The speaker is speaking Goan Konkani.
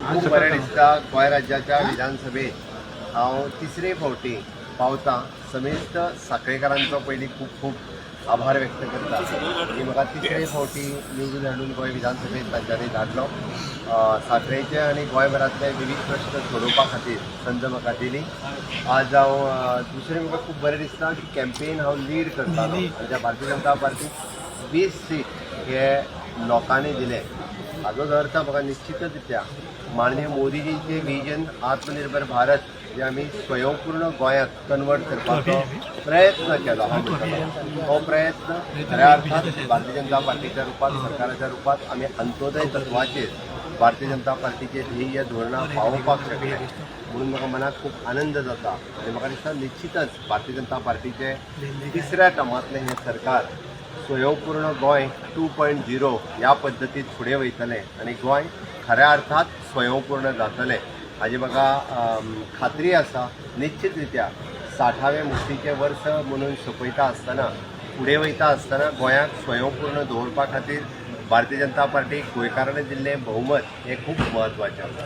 खूब बरें दिसता. गोंय राज्याच्या विधानसभेत हांव तिसरे फावटी पावतां. समेस्त साखळेकारांचो पयलीं खूब खूब आभार व्यक्त करता की म्हाका तिसरे फावटी निवडून हाडून गोंय विधानसभेत तांच्यांनी धाडलो. साखळेचे आनी गोंयभरांतले विवीध प्रश्न सोडोवपा खातीर संद म्हाका दिली. आज हांव दुसरें म्हाका खूब बरें दिसता की कॅम्पेन हांव लीड करतालो आनी त्या भारतीय जनता पार्टीक 20 सीट हे लोकांनी दिले. हाजोच अर्थ म्हाका निश्चितच रित्या माननीय मोदीजींचे विजन आत्मनिर्भर भारत जे आमी स्वयंपूर्ण गोंयांत कन्वर्ट करपाचो प्रयत्न केलो, हांव म्हणटलो हो प्रयत्न खऱ्या अर्थान भारतीय जनता पार्टीच्या रुपात, सरकाराच्या रुपात आमी अंत्योदय तत्वाचेर भारतीय जनता पार्टीचे ध्येय धोरणां पावोवपाक शकले म्हणून म्हाका मनाक खूब आनंद जाता. आनी म्हाका दिसता, निश्चितच भारतीय जनता पार्टीचे तिसऱ्या टर्मांतलें हें सरकार स्वयंपूर्ण गोंय 2.0 ह्या पद्दतीत फुडें वयतलें आनी गोंय खऱ्या अर्थात स्वयंपूर्ण जातलें हाजी म्हाका खात्री आसा. निश्चित रित्या 60वें मुक्तीचें वर्स म्हणून सोंपयता आसतना, फुडें वयता आसतना गोंयाक स्वयंपूर्ण दवरपा खातीर भारतीय जनता पार्टीक गोंयकारांनी दिल्लें बहुमत हें खूब म्हत्वाचें आसा.